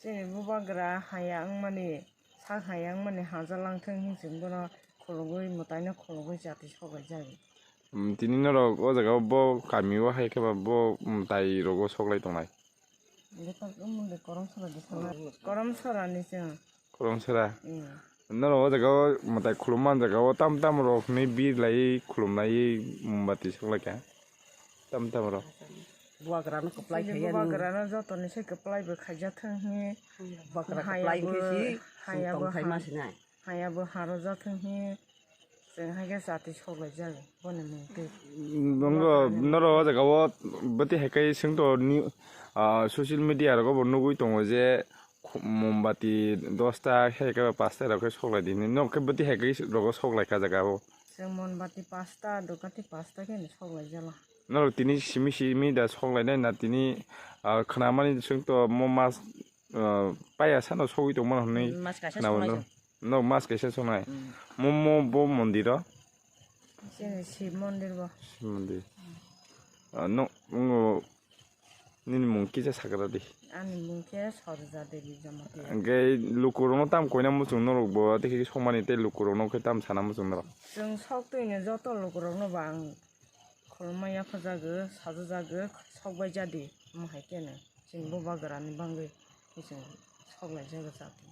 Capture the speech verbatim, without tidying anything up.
Chini bubagra haya wngmani, sak haya wngmani hajalang thung hinwi chwng bono khulugwi, mwtaino khulugwi chati soklai jago. Hmm, tini norok o jaga o bo kami o hai khe ba bo mwtai rogo soklai tongnai. Bwkhak wngmani korom sora de sana. Korom sora ni chwng. Korom sora. Hmm. Norok o jaga o mwtai khulum man jaga o tam tam rok ni bir lai khulum lai mombati soklai kha. Tam tam rok. Bubagra no kwplai Chini khaiya ni. Bubagra no joto ni se kwplai bo khaijak thung hi. Bubagra kwplai khe si. Haya bo ha. Haya bo ha rojak thung hi. Chwng hai khe chati soklai jago boni mung twi. Nongo norok o jaga o bwtwi hai khe swng to ni, ah, social media rogo bo nugwi tongo je khu-, mombati dosta hai khe pasta rok khe soklai di hinwi. Norok khe bwtwi hai khe rogo soklai kha jaga o. Chwng mombati pasta, dukati pasta khe soklai jala. Norok tini simi simi da soklai nai na tini, ah, khna mani swng to mo mas ah, paya sano sogwi tongmano hinwi. Mm, mas kaisa khna songnai mano. Chwng. No, mas kaisa songnai. Mm. Mo, mo bo mondir o? Chini Shiv mondir bo. Shiv mondir. Ah, no, ngo nini mung kisa sakra di. Ani mung khe Soroja Devi Jamatia. Hwnkhe lukurokno tam koina muchung norok bo, tei khe songmani tei lukurokno khe tam sana muchung norok. Chwng sok twino joto lukurokno bo ang khulumma yaphajago, sajajago, sok bai jadi, omo hai kheno chini bubagrani bagwi chwng sok lai jago chati.